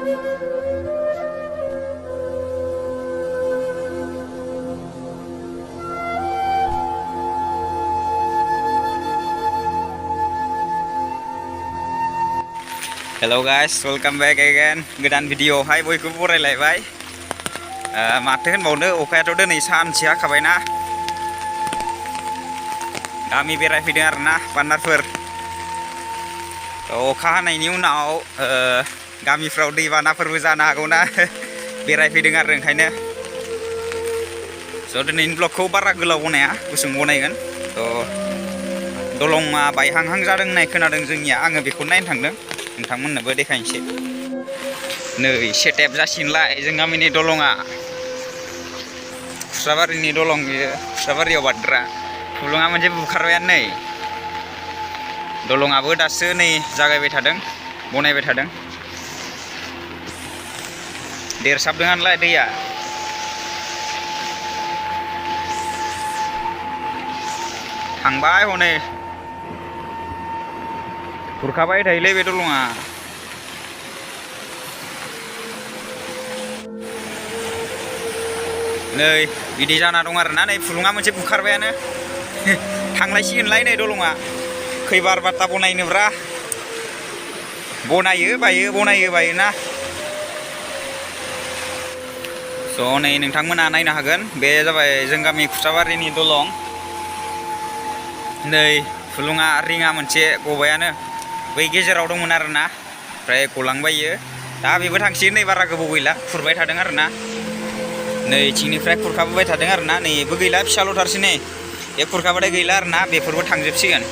Hello guys, welcome back again. Godan video hai bयखौबो बरायलायबाय माथो होनबावनो अखायाथ' दिनै सानसेया खाबायना गामि बेरायफैदों आरोना बान्दारफोर अखा हानायनि उनाव गामिफ्राव दैबानाफोरबो जानो हागौना बेरायफैदों आरो ओंखायनो स' दिनैनि ब्लगखौ बारा गोलाव बनाया गुसुं बनायगोन थ' दलंआ बायहांहां जादों होननाय खोनादों जोंनिया आङो बेखौ नायनो थांदों नोंथांमोननोबो देखायनोसै नै सेटेप जासिगोनलाय जों गामिनि दलंआ खुस्राबारिनि दलं बेयो खुस्राबारियाव बारद्रा फुलुङा मोनसे बुखारबायानो नै दलंआबो दासो नै जागायबाय थादों बनायबाय थादों देरसाबदोंआनोलाय दैया थांबाय हनै खुरखाबाय थायोलै बे दलंआ नै बिदि जाना दं आरोना नै फुलुङा मोनसे बुखारबायानो थांलायसिगोनलाय नै दलंआ खैबार बाता बनायनोब्रा बनायो बायोना स' नै नोंथांमोना नायनो हागोन बे जाबाय जों गामि खुस्राबारिनि दलं नै फुलुङा रिङा मोनसे गबायानो बै गेजेराव दंमोन आरोना ओमफ्राय गलांबायो दा बेबो थांसिगोन नै बारा गोबाव गैला खुरबाय थादों आरोना नै थिंनिफ्राय खुरखाबोबाय थादों आरोना नैबो गैला फिसाल'थारसै नै बे खुरखाबाथाय गैला आरोना बेफोरबो थांजोबसिगोन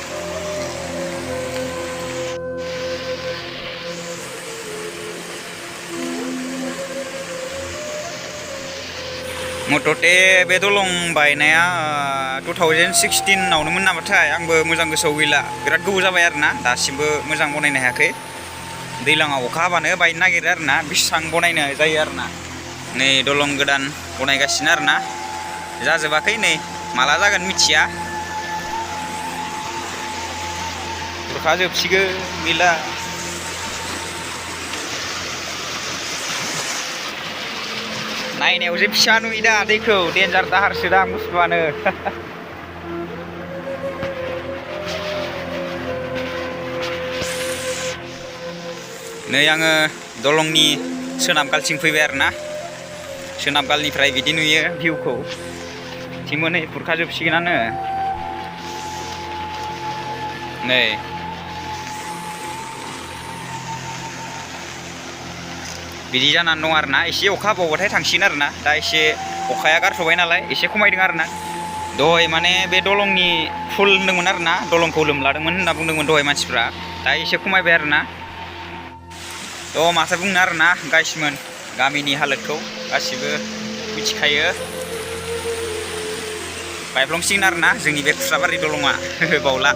मथथे बे दलं बायनाया 2016आवनोमोन नामाथाय आंबो मोजां गोसोआव गैला बिराद गोबाव जाबाय आरोना दासिमबो मोजां बनायनो हायाखै दैज्लाङाव अखा हाबानो बायनो नागिरो आरोना बेसेबां बनायनो जायो आरोना नै दलं गोदान बनायगासिनो आरोना जाजोबाखै नै माला जागोन मिथिया खुरखाजोबसिगोन गैला नायनायावसो फिसा नुयोदा दैखौ डेन्जार दाहारसोदां बुस्थुआनो नै आङो दलंनि सोनाबगालथिं फैबाय आरोना सोनाबगालनिफ्राय बिदि नुयो भिउखौ थिंबो नै खुरखाजोबसिगोनानो नै बिदि जानानै दं आरोना एसे अखा हाबावबाथाय थांसिगोन आरोना दा एसे अखाया गारथ'बाय नालाय एसे खमायदों आरोना दहाय माने बे दलंनि फुल होनदोंमोन आरोना दलंखौ लोमलादोंमोन होनना बुंदोंमोन दहाय मानसिफ्रा दा एसे खमायबाय आरोना थ' माथो बुंनो आरोना गाइसमोन गामिनि हालोदखौ गासिबो मिथिखायो बायफ्लंसिगोन आरोना जोंनि बे खुस्राबारि दलंआ बावला